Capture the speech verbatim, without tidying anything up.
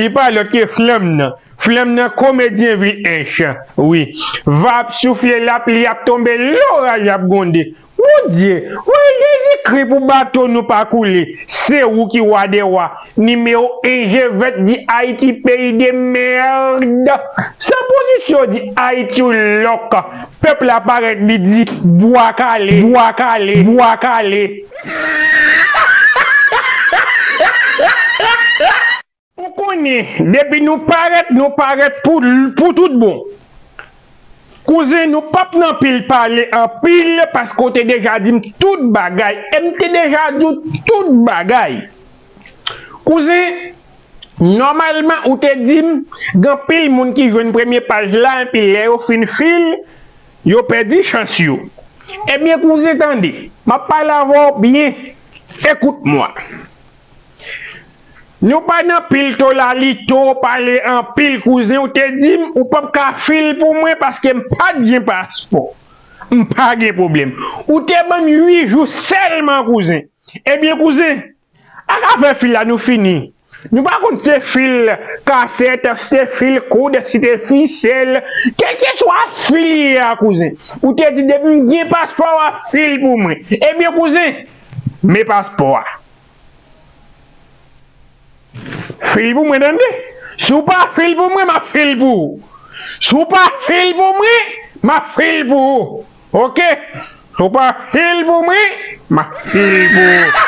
Li pa lòt ke Flanm nan. Flanm nan, komedyen vil ench. Wi. Van ap soufle, lapli ap tonbe, loraj ap gwonde. Bondye, voye Jezikri pou bato nou pa koule. Se ou ki wa dè wa. Nimewo en, je vèt di Ayiti peyi de mèd. San pozisyon di Ayiti lòk. Pèp la parèt, li di bwa kale, bwa kale, bwa kale. Ou konnen, depi nou parèt, nou parèt pou, pou tout bon. Kouzen, nou p ap nan pil pale anpil, paske w te deja di m tout bagay. E m te deja di w tout bagay. Kouzen, nòmalman, ou te di m, gen anpil moun ki jwenn premye paj la, epi lè yo fin fil, yo pèdi chans yo. Ebyen, kouzen, tande, m ap pale avè w byen. Écoute-moi. Nou pa nan pil tolalito, pale anpil, kouzen. Ou te di m ou p ap ka fil pou mwen paske m pa t gen paspò. M pa gen pwoblèm. Ou te ban m uit jou sèlman, kouzen. Ebyen, kouzen, ak afè fil la, nou fini. Nou pa konn si se fil kasèt, si se fil koud, si se fisèl. Kèlkeswa fil li ye a, kouzen. Ou te di depi m gen paspò, w ap fil pou mwen. Ebyen, kouzen, men paspò a. Fil pou mwen, tande. Si w pa fil pou mwen, m ap fil pou ou. Si w pa fil pou mwen, m ap fil pou ou. Oke? Si w pa fil pou mwen, m ap fil pou ou.